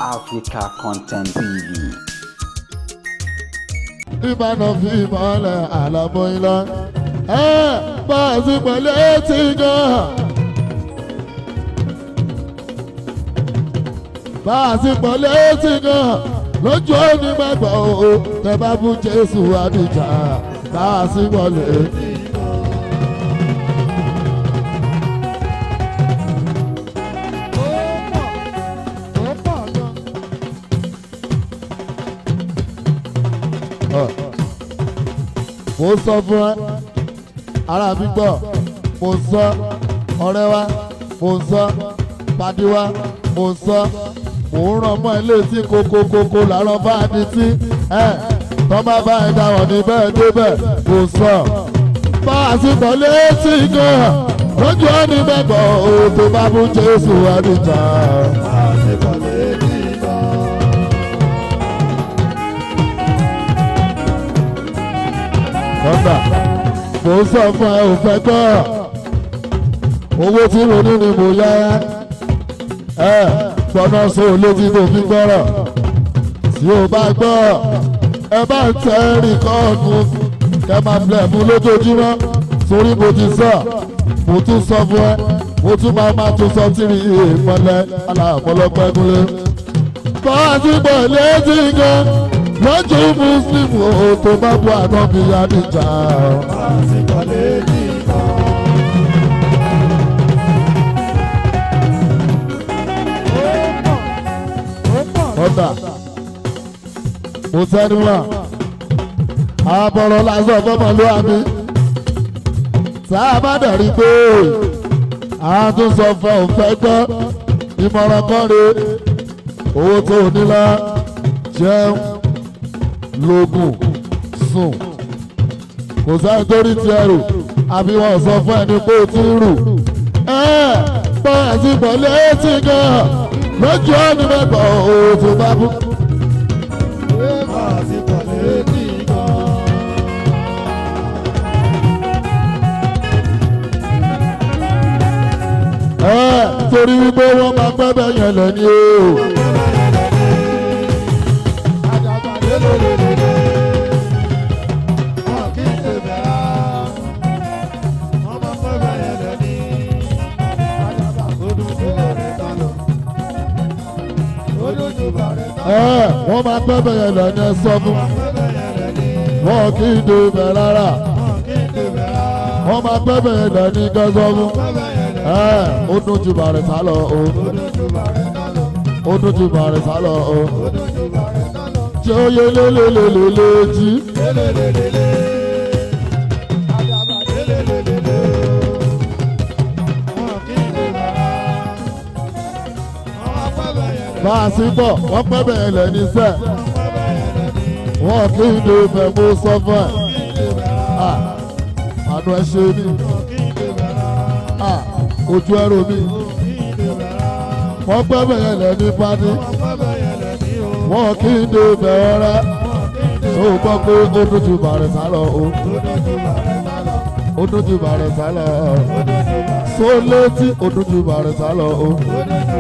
Africa Content TV. Ìbànú fi ìmọ̀lẹ̀ àlàmú iná. Ẹ bá a sì pẹ̀lú etí gan. Bá a sì pẹ̀lú etí gan. Lójú onígbàgbọ́ o, tẹ bá bú Jésù àdìjà. Bá a sì wọlé. Mo sọ fún ẹ, ara mi gbọ́, mo sọ ọ̀rẹ́ wa, mo sọ pàdé wa, mo sọ mò ń ràn mọ́ ilé tí kokokoko làárọ̀ bá di tí ẹ tọ́ bá bá ẹ dáwọ̀ ní bẹ́ẹ̀ débẹ̀ mo sọ. Bá a sì bọ̀ létí gan lójú ẹni mẹ́bọ̀ o tó bá bú Jésù àdìjà. Kọ́ńdà mo sọ fún ẹ ò fẹ́ gbọ́ owó tí mo ní ni mo yá ẹ gbọ́dọ̀ sọ létí tó fi gbọ́rọ̀ tí o bá gbọ́ ẹ bá ń tẹ rìkọ́ọ̀dù kẹ máa filẹ̀ fún lójoojúmọ́ torí mo ti sọ mo tún sọ fún ẹ mo tún máa máa tún sọ tí mi ìmọ̀lẹ́ aláàmọ́lọ́pẹ́ gúnlé. Bá a ti bọ̀ létí gan lójú muslim o tó bá bu ànábì àdìjà. Ọ̀dà mo tẹnu mọ́ àbọ̀rọ̀ lásán fọmọlúwàbí tá a bá dẹ̀ rí pé a tún sọ fún òun fẹ́ gbọ́ ìmọ̀ràn kan rè owó tó o ní lọ jẹun lóògùn sùn kò sẹ́ni tó rí tiẹ̀ rò àbí wọ́n sọ fún ẹni pé o ti ń rù ẹ bá a ti bọ̀ létí gan lójú ọ̀nì mẹ́bọ̀ o tó bá bú. Ẹ torí wípé wọ́n máa pẹ́ bẹ́ẹ̀ yẹn lọ ní o. Ẹ wọ́n máa pẹ́ bẹ́ẹ̀ yẹn lọ ní ẹ sọ fún wọn kì í do bẹ̀ rárá wọ́n máa pẹ́ bẹ́ẹ̀ yẹn lọ ní gẹ́sọ́ fún ẹ ó dún ju bàrẹ̀ sálọ o ó dún ju bàrẹ̀ sálọ o jẹ́ oyè lélelélele jí. Bá a sì bọ̀ wọ́n pẹ́ bẹ́ẹ̀ lẹ́ ní sẹ́ wọ́n kì í do bẹ̀ mo sọ fún ẹ àánú ẹ ṣe mí ojú ẹrù mi wọ́n pẹ́ bẹ́ẹ̀ lẹ́ ní pátí wọ́n kì í do bẹ̀ ọ̀rẹ́ tó o gbọ́ pé ó dún ju bàrẹ̀ sálọ o ó dún ju bàrẹ̀ sálọ só létí ó dún ju bàrẹ̀ sálọ o.